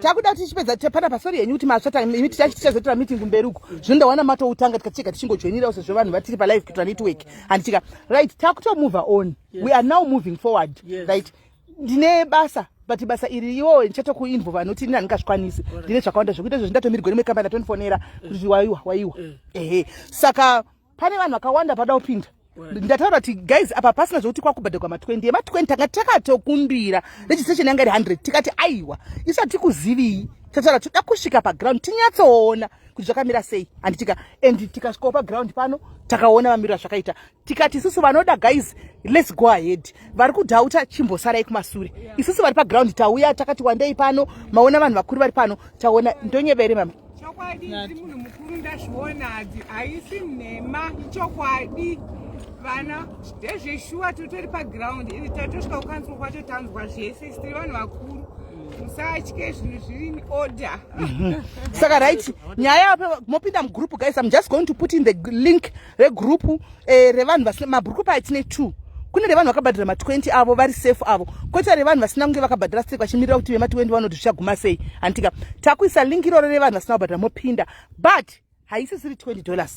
takuda kuti tichipedza pana pasori yenyu kuti matsvata imi, tichazoitira meeting kumberi uku. Zvino ndawana matoutanga, tikachega tichingojoinirawo sezvo vanhu vatiri palive kuitira network, handitika? Right, takutomove on. We are now moving forward. Right, ndine basa, but basa iri iwo ndichatokuinvolva nokuti ini handingazvikwanisi. Ndine zvakawanda zvekuita izvo, zvindatomirigwa nemwe kambani atonifonera kuti waiwa waiwa. Ehe, saka pane vanhu vakawanda pada kupinda. Ndataura kuti guys, apa pasina zvokuti kwakubhadharwa ma20 ema20. Tanga takatokumbira registration yanga iri 100, tikati aiwa, isu hatikuzivii. Tataura toda kusvika paground tinyatsoona kuti zvakamira sei, handitika? And tikasvikawo paground pano, takaona mamiriro azvakaita. Tikati isusu vanoda, guys, let's go ahead. Vari kudhauta, chimbosarai kumasure. Isusu vari paground tauya takati wandei pano, maona vanhu vakuru vari pano, taona ndonyevere mama. Chokwadi, ndiri munhu mukuru, ndazviona. Hadzi haisi nhema, ichokwadi. Vana, ndezveshuwa, totori paground iri, tatosvika kukanzuro kwacho, tanzwa zvese. Tiri vanhu vakuru, musatye, zvinhu zviri in order. Saka right, nyaya apa mopinda mugroup. Guys, I'm just going to put in the link regroup revanhu vasina mabhuruku. Paya tine two: kune revanhu vakabhadhara ma20 avo vari safe avo, koita revanhu vasina kunge vakabhadhara stake, vachimirira kuti vema20 vanoti zvichaguma sei. Handitika takuisa link iroro revanhu vasina kubhadhara, mopinda, but haisisiri $20.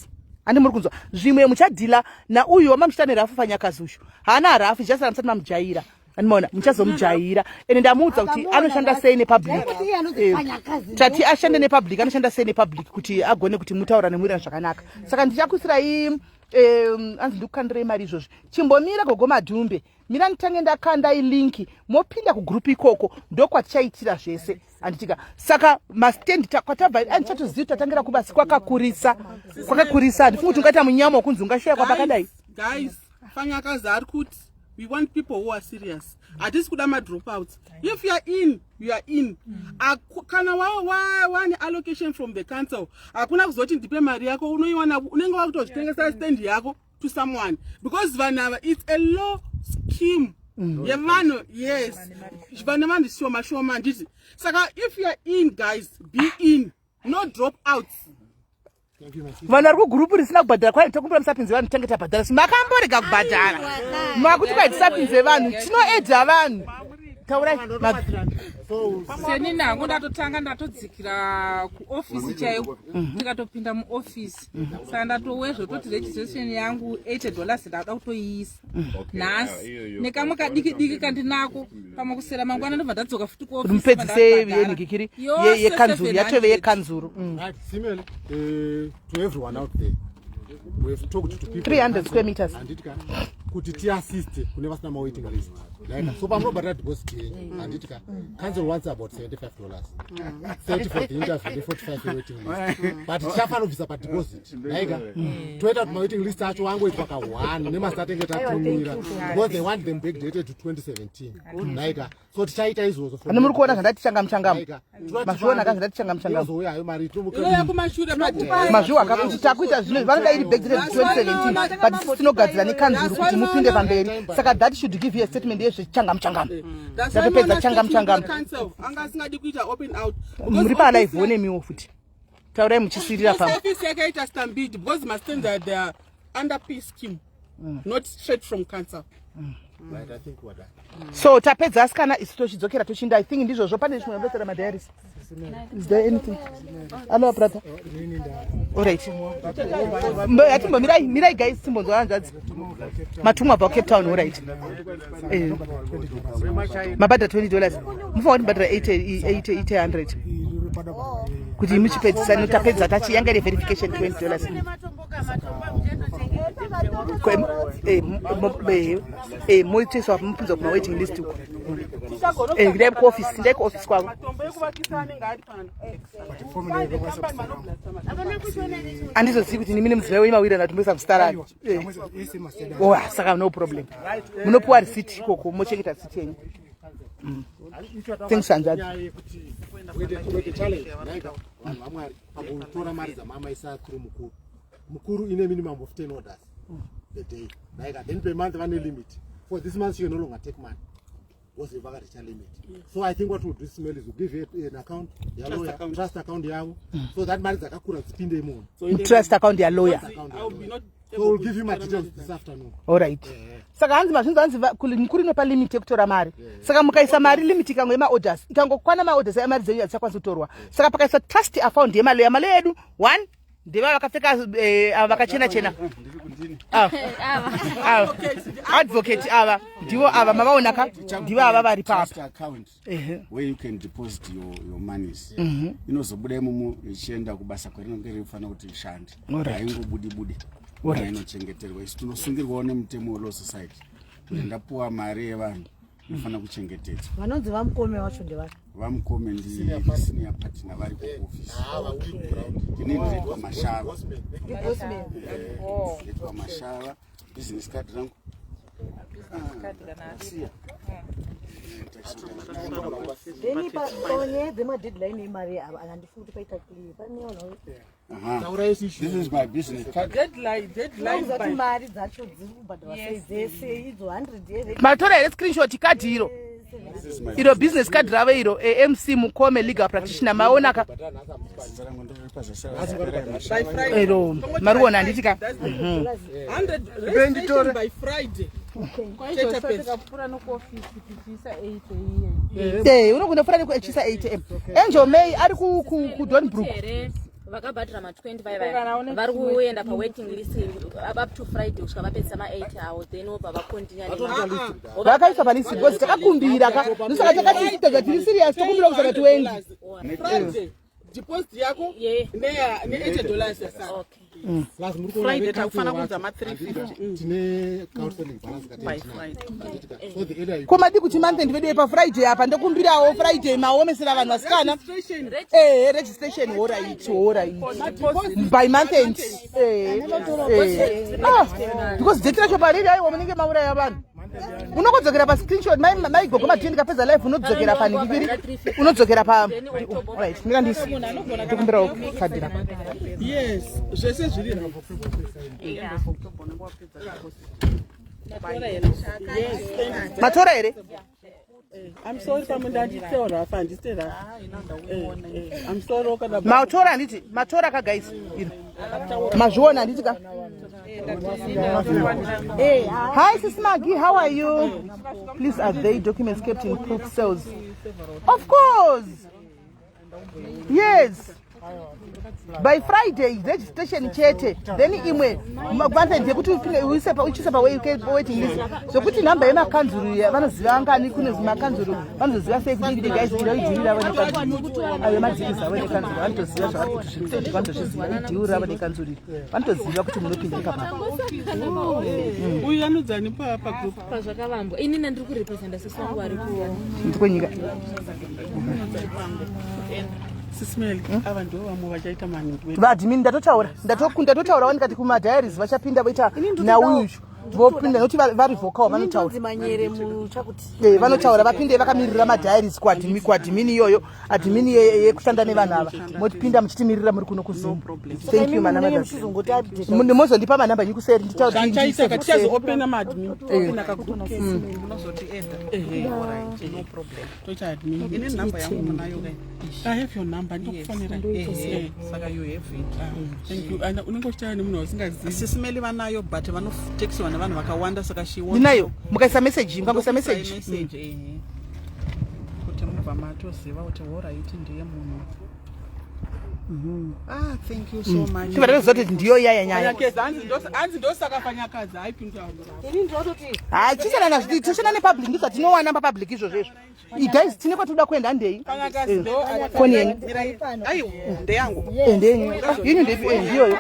Handi muri kunzwa? Zvimwe muchadhila nauyu wamamuchita nerafu fanyakazi uyu, haana rafu, just musati mamujaira. Andimaona muchazomujaira. Ende ndamuudza kuti anoshanda sei nepublic. Ndaikuti iye anonzi Fanyakazi. Tati ashande nepublic, anoshanda sei nepublic kuti agone kuti mutaura nemwirana zvakanaka. Saka ndichakuisirai anzi ndikukandirei mari izvozvi. Chimbomira, gogo Madhumbe, mira nditange ndakandai link, mopinda kugroup ikoko, ndokwatichaitira zvese. Handitika saka mastand kwatabva andichatozivi tatangira kubasi kwakakurisa, kwakakurisa. Handifungi kuti ungaita munyama wokunzi ungashayakwa pakadai. Guys, Fanyakazi ari kuti we want people who are serious. Hatisi kuda madropouts. If you are in, you are in. Kana wane allocation from the council, hakuna kuzoti ndipe mari yako unoiwana. Unenge wakutozvitengesera stand yako to someone, because vanhu ava, it's a low scheme yevanhu, yes, vane vanhu shoma shoma, handiti? Saka if you are in, guys, be in, no drop outs. Vanhu vari kugurupu risina kubhadhara, kwai tokumbira musapinze vanhu, tange tabhadhara. Makamborega kubhadhara, makuti kwai tisapinze vanhu, tinoedha vanhu. Taurai. Seni hangu ndatotanga, ndatodzikira kuofisi chaiko, tikatopinda muofisi. Saka ndatowezvototi registration yangu $80 ndauda kutoiisa nhasi nekamwe kadiki diki kandinako. Pamwe kusera mangwana ndobva ndadzoka futi kuti mupedzise yenhikikiri yekanzuru, yatove yekanzuru. Right, Simel, to everyone out there, we have talked to people. 300 square meters. Handiti ka kuti tiassist kune vasina mawaiting list. Like, so pamunobhadhara deposit yenyu, handiti ka, council wants about $75, 30 for the interview ne45 waiting list, but tichafanira kubvisa padeposit. Like, toita kuti mawaiting list acho angoitwa ka1 nemazita atenge tatumira, because they want them backdated to 2017. Like, so tichaita izvozvo. Ani muri kuona zvandati changamu changamu? Mazviona ka zvandati changamu changamu? Inozouya hayo mari. Inouya kumashure. Mazviwa ka kuti takuita zvino vanoda iri backdated 2017, but isi tinogadzira nekanzuru kuti mupinde pamberi. Saka that should give you a statement yezvechangamu changamu. Tatopedza changamu changamu. Anga asingadi kuita open out. Muri palive nemiwo futi, taurai muchisirira pamwe. Office yakaita stampede because mastands are they are under P scheme, not straight from council. Right, I think we're done. So tapedza asikana, isu tochidzokera tochinda. I think ndizvozvo. Pane zvimwe betsera madiaries? Is there anything? Alo, brother. Alright, atimbomirai, mirai guys, timbonzwa hanzvadzi. Matumwa abva kuCape Town. Alright. Mabhadhara $20, mufanira kuti mbhadhara 800 kuti muchipedzisa. Notapedza tachi yanga iri verification, $20. Moitoiswa, mupinzwa kumawaiting list uko. Ndai kuoffice, ndai kuoffice kwavo. Matombo ekuvakisa anenge ari pano. Handizozivi kuti nimi nemudzimai wenyu mawirana kuti moisa muzita rani. Oh, saka no problem, munopiwa receipt ikoko, mochengeta receipt yenyu. Thanks, hanzvadzi. Nyaya yekuti wete challenge naika vanhu vamwari pakutora mari dzamama isa through mukuru. Mukuru ine minimum of 10 orders a day, naika. Then per month vane limit. For this month you can no longer take money because vakareacha limit. So I think what we'll do, Smell, is we'll give you an account yalawyer, account. Trust account yavo, so that mari dzakakura dzipinde imomo. Trust account yalawyer. Trust account I will be not So we'll give you my details this afternoon. Alright, saka hanzi mazvinzi, hanzi mukuru inopa limit yekutora mari. Saka mukaisa mari, limit ikango yemaorders ikangokwana, maorders aya mari dzenyu hadzichakwanisi kutorwa. Saka pakaiswa trust account yemaloya, maloya edu one ndeva vakapfeka ava vakachena chena. Ava. Ava. Advocate ava ndivo ava mavaona ka, ndivo ava vari Trust papa. account Ehe. where you can deposit your monies. Inozobuda imomo ichienda kubasa kwarinenge rifanira kuti ishande. Haingobudi budi. Inochengeterwa. Isu tinosungirwawo nemutemo welaw society kuti ndapuwa mari yevanhu, inofanira kuchengetedzwa. Vanonzi vamukome vacho ndevari? Vamukome ndi senior partner vari kuofisi. Ini ndinoitwa Mashava. Ndinoitwa Mashava. Business card rangu. Siya. Then panyaya dzemadeadline emari ava handifungi kuti paita clear pane vanhu This is my business card. Deadline, deadline vanoziva kuti by mari dzacho dziri kubhadharwa sei dzese idzo 100 here Matora here screenshot kadhi iro? This is my Iro business card ravo iro, MC Mukome legal practitioner, maona ka? Zita rangu ndoripa zvese. By Friday. Iro mariona handiti ka? 100 registration by Friday. Chete pesa. Tikapfuura nokuofisi tichiisa 8 iye. Eh, unogona kupfuura nekuechisa 8 am. Angel May ari kuDonbrook. Here vakabhadhara ma20 vaya vari kuenda pawaiting list up to Friday kusvika vapedzisa ma8 avo, then vobva vakontinya. Vakaiswa palist because takakumbira ka, ndosaka takati tiri serious, tokumbira kusaka 20. Friday deposit yako neya ne $80 yasara. Okay. Plus muri kuona Friday vecouncil takufana vacho, kunza ma350. Tine counseling balance By kateti. Friday. So the earlier you Komadi kuti month end vedu pafriday apa, ndokumbirawo Friday maomesera vanhu vasikana. Registration. Registration, alright, alright, by month end. Ah, because date racho pariri, aiwa, munenge mauraya vanhu. Unokodzokera pascreenshot, maigogo madhii, ndikapedza live unodzokera panhikipiri, unodzokera pa, right, ndikandisi ndikumbirawo kadhi rako. Yes, zvese zviri right. Matora here? I'm sorry, pamwe ndanditewo rafa, handisite rafa. I'm sorry kana Matora handiti? Matora ka guys, iro mazviona handiti ka? Hi Sis Maggie, how are you? Please, are they documents kept in proof cells? Of course, yes. By Friday registration chete, then imwe month yekuti uise uchiisa pawaiting list, zvokuti nhamba yemakanzuru vanoziva angani, kune makanzuru vanozoziva sei kuti ide. Guys, iro idhiri ravo nekanzuru, ayo madzikisi avo nekanzuru vanotoziva zvavari kuti zviri kuita, vanotozviziva. Idhiri ravo nekanzuru iri, vanotoziva kuti munopinda ipapa. Uyu anodzani pagroup? Pazvakavambwa, inini ndiri kurepresenta sisi wangu ari ku Ndikwenyika. Sismel, ava ndo vamwe vachaita maningi. Vaadmin ndatotaura, ndatotaurawo ndikati kumadiaries vachapinda voita nauyu, vopinda nokuti vari vocal, vanotaura. Ndonzi Manyere muchakuti. Vanotaura, vapinde vakamirira madiaries kuadmin iyoyo, admin yekushanda nevanhu ava, motipinda muchitimirira muri kuno kuZoom. Thank you, mana Munenge mothers. muchizongoti update. Mozondipa manhamba enyu kuseri, nditaure. Zvanchaita, tichazoopena maadmin, toopena kagroup kese. Munozotienda. Ehe. Alright, no problem. Toita admin. Ine nhamba yangu munayo kai? I have your number, ndokufonera. Ehe, saka you have it. Thank you. And unenge uchitaura nemunhu wasingazivi. Sisimeli vanayo, but vanotekisiwa nevanhu vakawanda, saka she won't- Ndinayo, mukaisa message, mukangoisa Ndokuisai message. Message, ehe, kuti mubva matoziva kuti alright, ndiye munhu. Ah, thank you so much. Tibva tatoziva kuti ndiyo iyaya nyaya. Panyakezi, hanzi ndosaka panyakadzi haipinda. Ini ndinototi Hai, tisana, toshanda nepublic, ndizvatinowana papublic izvozvo izvo. Guys, tine kwatinoda kuenda, handei. Panyakadzi ndo Foni yenyu. Aiwa, ndeyangu. Ndeyenyu yenyu, ndeipi? Ndiyoyo.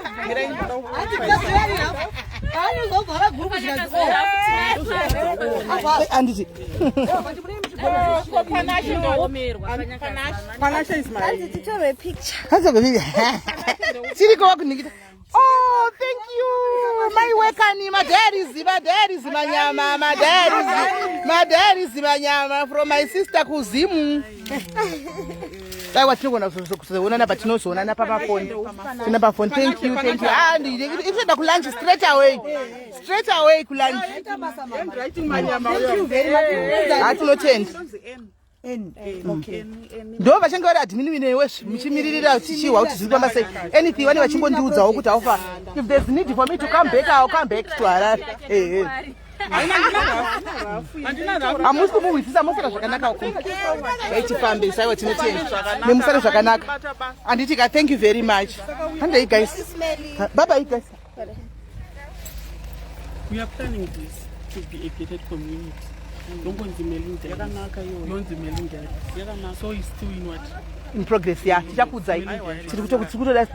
Anozovhara gurupu zvikanzi Handiti? Panashe is my Hanzi titorwe picture. Tiriko wakuningita. Oh, thank you. My wekani, madiaries, madiaries, manyama, madiaries, madiaries, manyama from my sister kuZimu. Aiwa, tinogona kuzoonana, but tinozoonana pamafoni. Tina pafoni. Thank you, thank you. Ah, ndinoenda kulunch straight away. Straight away kulunch. Handwriting manyama. Thank you very much. Ah, tinotenda. N. Okay. Ndo vachange vari admin newe muchimiririra tichihwa kuti zviri kufamba sei. Anything vane vachingondiudzawo kuti haufa. If there's need for me to come back, I'll come back to Harare. Eh, eh. Handina rafu. Hamusi kumuhwisisa, mosara zvakanaka uko. Ngaitifambisa, aiwa, tinotenda nemusare zvakanaka, handiti ka? Thank you very much. Handei guys, bye bye guys. We are planning this to be a gated community. Yongonzi Melinda. Yakanaka iyoyo. Yonzi Melinda. Yakanaka. So it's still in what? In progress, ya, tichakuudzai. Tiri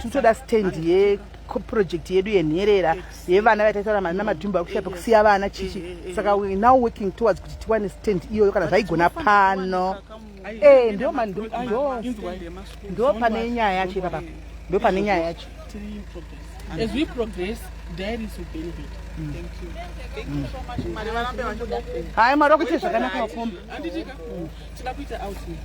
kutoda stand yeproject yedu yenherera yevana vataitaura namadhumbu akushaya pekusiya vana chichi, saka we now working towards kuti tiwane stand iyoyo kana zvaigona pano. Ndo pane nyaya yacho ipapapa, ndo pane nyaya yacho. Tiri in progress. As we progress, dairies will benefit. Thank you. Thank you so much. Mwari varambe vachibuda. Hayi, Mwari wakuite zvakanaka, vakoma. Handitika. Tida kuita outing.